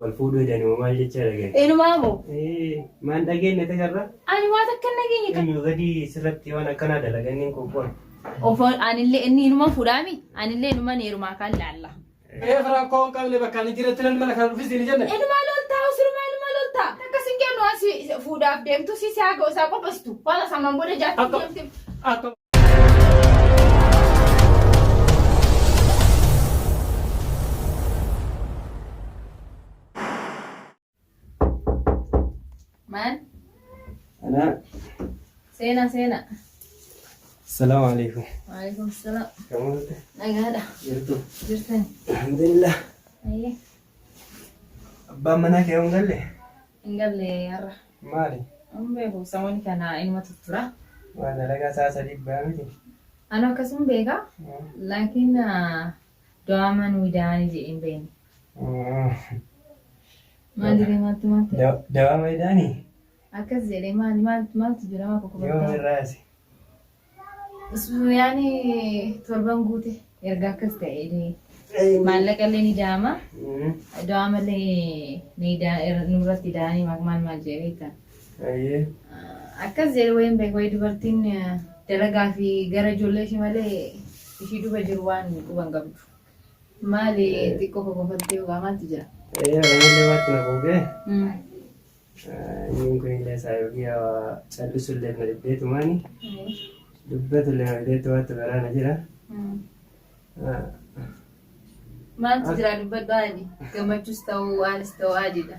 Wal fuudhuu jedhani moo maal jechaa dhageenye? Eenyumaa moo? Maan dhageenye takarra? Ani waa takka hin dhageenye kan. Eenyu gadi sirratti waan akkanaa dalaganiin qophoon. Ofoo anillee inni inuma fuudhaami anillee inuma heerumaa kan laalla. Eef rakkoo hin qabne bakka ani jiretti nan mana kana dhufis hin jenne. Inumaa loltaa usurumaa inumaa loltaa. Takka sin kennu asi fuudhaaf deemtu si si haa isaa qopheessitu. Waan asamaan booda jaartii Akka deemte. akka Maal? Ana. Seenaa seenaa. Salaamu alaikum. Waalaikum salaam. Kamuulte? Nagaadha. Jirtu? Jirtani. Alhamdulillah. Ayyee. Abbaan manaa kee hin galle? Hin galle har'a. Maali? Hin beeku samoon kana inuma tuttura. Waan dalagaa sa'a 3 ba'a miti? Anu akkasuma beeka. Laakiin do'aaman widaanii jedhee hin beekne. Maal jedhee maaltu maal ta'e? Dawaa mayidaanii? Akkas jedhee maali maaltu maaltu jira maa Yoom kokkofattaa? irraa asi? Yaani torban guute erga akkas ta'e maallaqa illee ni daama. Do'aama illee ni nurratti da'anii maal maal maal jedhee beektaa? Ayyee. Akkas jedhe wayiin beeku wayii dubartiin dalagaa fi gara ijoollee ishee malee ishii duba jiru waan quban qabdu. Maali xiqqoo kokofattee yookaan maaltu jira? Ee, anillee waatti na quuqee. Inni kun illee saayiba kiyya callisu illee na dhibbeetumaani. Dubbatu illee na dhibbeetu waatti garaa na jira. Maaltu jira dubbadhu aadi. Gammachuus ta'uu waanis ta'uu aadiidha.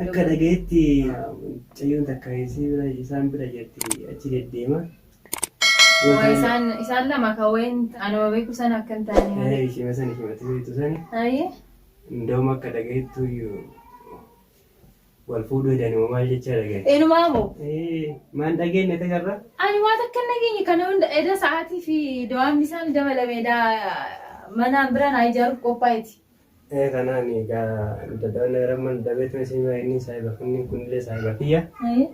Akka dhagayetti mucayyoon takka isii bira isaan bira jirti achi deddeema. Waa isaan isaan lama kan wayin anuma beeku sana akka hin taane malee. Ee ishima sana ishimatti beektu sani. Ayyee. Indoom akka dhagayetti iyyuu wal fuudhuu jedhani moo maal jechaa dhagaye? Eenyumaa moo? Ee maan dhageenye takarra? Ani waa takka hin dhageenye kana hunda eda sa'aatii fi dawaamni isaan dabalame eda manaan bira naa ijaaruuf qophaa'eeti. Ee kanaan egaa dadhabna ramman dabeetuma isin hima inni saahiba kunniin kunillee saahiba kiyya. Ayyee.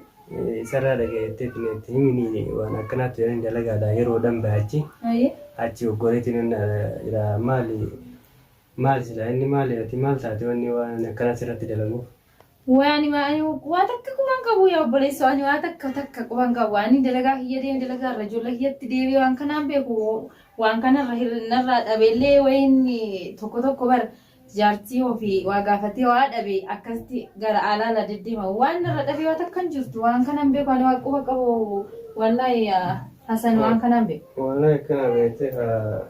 Isarraa dhagayeetteetiin itti himini waan akkanaatti jedhani dalagaadha yeroodhaan bahe achi. Ayyee. Achi oggoleetiin jira maali maali silaa inni maali ati maal taate wanni waan akkanaa sirratti dalaguuf. Waa ani ani waa takka quban qabu yaa obboleessoo ani waa takka takka quban qabu ani dalagaa kiyya deeme dalagaa irra ijoollee kiyyatti deebi'ee waan kanaan beeku waan kanarra hir'inarraa dhabeellee wayiin tokko tokko bar jaartii ofii waa gaafatee waa dhabe akkasitti gara alaala deddeema waan narra dhabee waa takka hin jirtu waan kanan beeku ani waa quba qabu wallaahi Hasan waan kanaan beeku. Wallahi akkana beektee kaa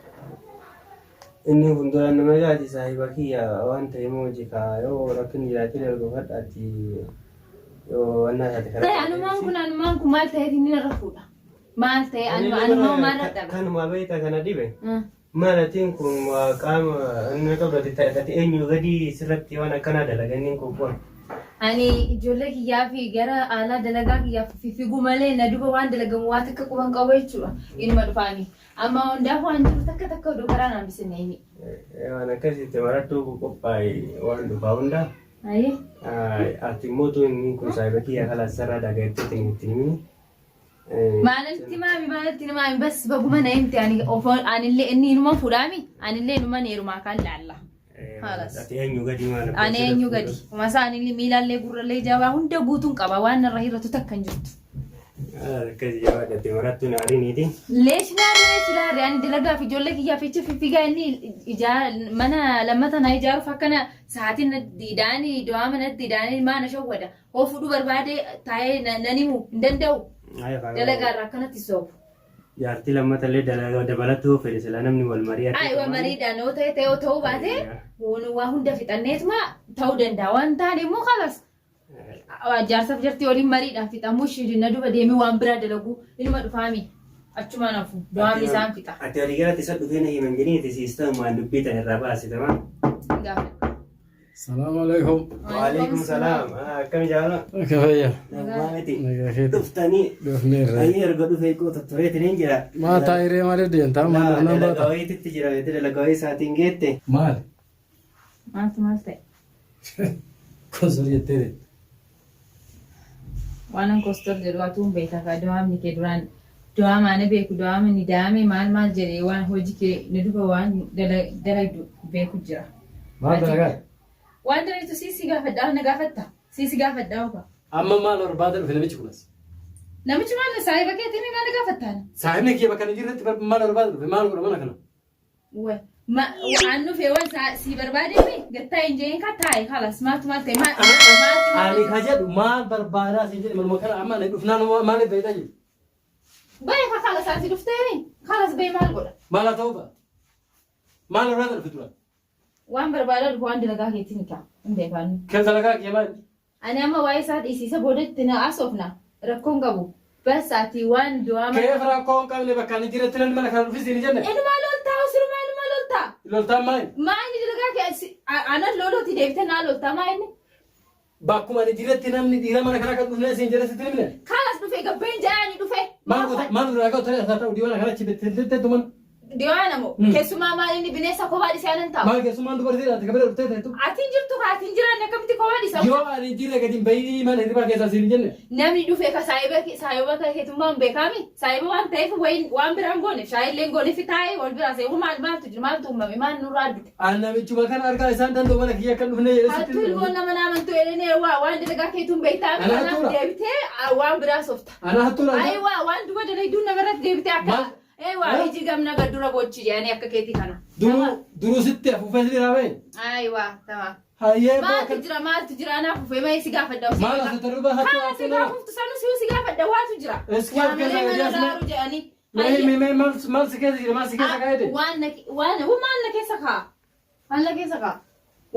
inni kun duraan nama jaati saahiba kiyya waan ta'e moo hojii kaa yoo rakkinni jiraatee dargofadhaatti yoo wannaa taate karaa Ta'e anumaan kun anumaan kun maal ta'eef inni narra fuudha. Maal ta'e anuma anuma maal dhaba. Kanuma beektaa kana dhibe. Maal atiin kun waa qaama inni qabdu ati ati eenyu gadi sirratti waan akkanaa dalaga inni kun kun. Ani ijoollee kiyyaa fi gara alaa dalagaa kiyyaaf fiiguu malee na duba waan dalagamu waa takka quban qabu jechuudha. Inuma dhufaani. Amma hundaaf waan jiru takka takka oduu karaa naan bisinne himi. Waan akkasitti marattuu qophaa'e waan dhufaa hunda. Ayi. Ati immoo tun inni kun saahiba kiyya kalaas sarara dhagayetti itti himini. Maalatti maami maalatti maami bas baguma na himte ani ofoo anillee inni inuma fuudhaami anillee inuma heerumaa kan laalla. Haalas. Ati eenyu gadi maal Ani eenyu gadi. Masaa anillee miilallee gurrallee jabaa hunda guutuun qaba waan narra hir'atu takka hin jirtu. Akkasi jabaadha ati marattuu naariiniiti. Leesh naarri leesh naarri ani dalagaa fi ijoollee kiyyaaf jecha fiffigaa inni ijaa mana lammata na ijaaruuf akkana sa'aatiin natti idaanii du'aa mana natti idaanii maa na shawwada. Hoo fudhuu barbaade taa'ee nan himu hin danda'u. Dalagaa irraa akkanatti soobu. Jaartii lammata illee dalagaa dabalatu fedhe silaa namni wal mari'ate. Ay, waa mariidhaan yoo ta'e ta'e ta'uu baate waa hunda fixanneetuma ta'uu danda'a. Waan taane immoo kalas. Jaarsaaf jartii waliin mariidhaan fixamuu ishii na duba deemee waan biraa dalagu inuma dhufaami. Achumaan hafu. Du'aan isaan fixa. Ati walii galatti isa dhufee na himan jedhanii ati siistamumaan dubbii tan irraa baasite maa. Gaafadha. Salaamu alaikum. Waalaikum salaam. Akkami jaala? Akka fayyaa. Nagumaa miti. Nagaa keeti. Dhuftanii. Dhufneerra. Ani erga dhufee koo tuttureetiin hin jira. Maa taa'iree maaliif deemtaa? Maal dhufnaan Dalagaa baata? wayiititti jira. Dalagaa wayii isaatiin geette. Maal? Maaltu maal ta'e? Kosor jettee deemte. Waanan kostor jedhu atuu hin beekta kaa dawaamni kee duraan dawaama ana beeku dawaama ni daame maal maal jedhee waan hojii kee na duba waan dalagdu beeku jira. Maal dalagaa? Waan daleetu sii si gaafadha na gaafatta. Sii si gaafadha oba. Amma maal barbaada dhufe namichi kunas? Namichi maal saahiba keetii mi maal gaafattaan? Saahibni kiyya bakka inni jirretti maal barbaada dhufe maal godha mana kana? Wa ma waan dhufee waan si barbaadee mi gattaa hin jeen ka taa'e kalas maaltu maal ta'e maal maaltu Ani ka jedhu maal barbaadaa siin jedhe manuma kana amma ani dhufnaan maaliif beektaa jiru? Bahe ka kalas ati dhuftee mi kalas bahe maal godha? Maal haa ta'uu ba'a? Maal barbaada dhufe dura? Waan barbaadaa dhufu waan dalagaa keetii mita hin beekaanu. Kan dalagaa kiyya maal? Ani amma waa'ee isaa dhiisiisa boodatti na haasofna rakkoon qabu. Bas ati waan du'aa Keef rakkoo hin qabne bakka ani jiretti nan mana kana dhufis hin jenne. Inumaa loltaa sirumaa inumaa loltaa. Loltaan maali? Maa inni dalagaa kee anan loluuti deebitee naa loltaa maa inni? Bakkuma ani jiretti namni dhiira mana kana kan dhufne siin jedhe sitti himne. Kalas dhufe gabbeen ja'anii dhufe. Maal goota maal irraa goota ta'e ta'u diiwana kana achi bettee tuman. Diwaana moo keessumaa maal inni bineensa kophaa dhisee anan taa'u. Maal keessumaan dubartii taate kabira dhuftee ta'etu. Ati hin jirtu kaa ati hin jiraanne akkamitti kophaa dhisa? Yoo ani hin jirre gadi hin bahinii mana hirribaa keessaa siin hin jenne. Namni dhufe ka saahiba saahiba keetummaa hin beekaami. Saahiba waan ta'eef wayin waan biraan goone shaayillee hin gooneef taa'ee wal biraa seewu maal maaltu jira maaltu uumame maal nurraa argite. Ani namichuma kana argaa isaan danda'u mana kiyya akka hin dhufne jedhe sitti Hattuu ilmoon nama naamantu jedhanii waa waan dalagaa keetuun beektaa Ana kanaaf hattuudha. deebitee waan biraa softa. Ana hattuudha. Ayiwaa waan duba dalagduun namarratti deebitee akka Maal? Eewaa Eh? iji gamna gad dura bochi jedhanii akka keetii kana. Duruu duruu sitti afuufee si biraa bahe. Ayiwaa tamam. Hayyee Maaltu jira maaltu jira anaaf ufee mee si gaafadha. Maal asirratti duuba hattuu Kana si hattuu nama. gaafuftu sanu si si gaafadha waatu jira. Iski Waa of keessa malee mana gadi asme. daaru jedhanii. Mee mee mee maal maal si keessa jira maal si keessa kaa'ete? Waan na waan maal na keessa kaa? Maal na keessa kaa?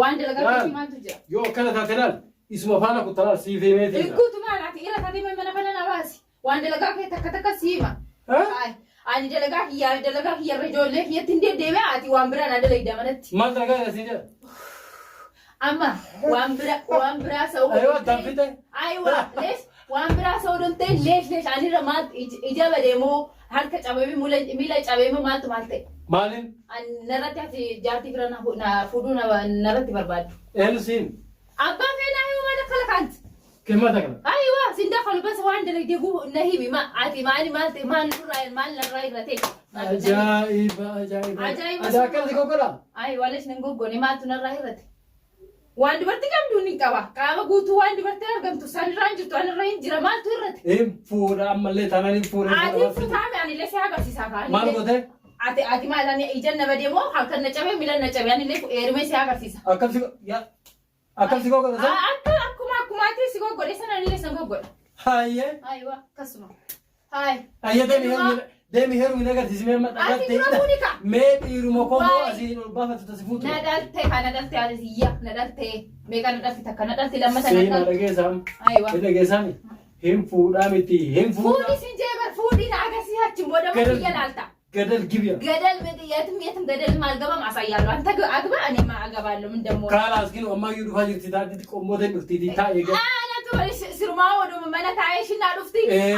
Waan dalagaa Laal. keetii maaltu jira? Yoo akkana taate laal isuma faana kuttalaal siif himee jira. Ilkuutu maal ati irra taatee mana kana na baasi. Waan dalagaa kee takka takka si hima. Eh? Ani dalagaa kiyyaa dalagaa kiyyarra ijoollee kiyyatti hin deddeebi'a ati waan biraa na dalagda manatti. Maal dalagaa jira siin jedha? Amma waan bira waan biraa sa'uu Aywa danfite. Aywa leesh waan biraa sa'uu danda'e leesh leesh anirra maal ija badee moo harka cabee miila cabee moo maaltu maal ta'e? Maaliin? Ani narratti ati jaartii bira na fuudhuu narratti barbaaddu. Eenyu siin? Abbaa feenaa himuu mana kalakaanti. Kemmata kana. Aywa sin dafalu bas waan dalagde gu na himi ma ati maali maal ta'e maal nurraa maal narraa irra ta'e. Ajaa'iba ajaa'iba. Ajaa'iba. Ati akkana si kokkola? Aywa leesh nan goggone maaltu narraa irrate. Waan dubartii qabdu ni qaba. Qaama guutuu waan dubartii argamtu sanirraa hin jirtu anirra hin jira maaltu irrate. Hin fuudha ammallee taanaan hin fuudha. Ati futaame ani illee si agarsiisaa kaa. Maal goote? Ati ati maal ani ija na badee moo halkan na cabe miila na cabe ani illee eerumee si agarsiisa. Akkam si yaa akkam si kokkola san? Akka akkuma akkumaatti si goggodhe sana ani illee san goggodha. Hayyee. Aywa akkasuma. Haay. Hayyee deemi heerumi deemi heerumi na agarsiisi mee amma Ati dura fuuni ka. Mee dhiiruma koo moo Waay. asiin ol baafatu tasi fuutu. Na dhalte ka na dhalte ati siyya na dhalte meeqa na dhalte takka na dhalte lammata na Seenaa dhalte. dhageessaam. Aywa. Hin dhageessaami. Hin fuudhaa miti hin Fuudhi fuudhaa. sin jee bar fuudhi na agarsiisa achiin booda Gadal- biyya laalta. Gadal gibiya. ገደል የትም የትም ገደል አልገባም፣ አሳያለሁ። አንተ አግባ፣ እኔማ አገባለሁ። ምን ደግሞ Kaalaas ginu ammayyuu dhufaa jirti taatitti qommooteen dhuftiiti taa'ee gad. አናቱ ስርማ ወደ መነታ ሽና ዱፍቲ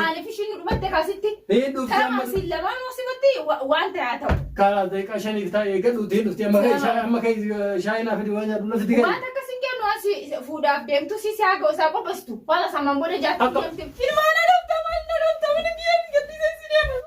አልፍሽን ዱመተ ካስቲ Hin dhufti amma. ተማሲ ለማን ወሲበቲ ዋንተ ያተው Kaalaas daqiiqaa shaniif taa'ee gad dhufti hin dhufti amma ka'e amma ka'e shaayii naa fidi waan nyaadhu natti gadi. ዋንተ ከስንኬ ነው አሲ ፉዳፍ ደምቱ ሲሲያገው ሳቆበስቱ ኋላ ሳማን ቦደ ጃት Akka- ደምቱ ፊልማና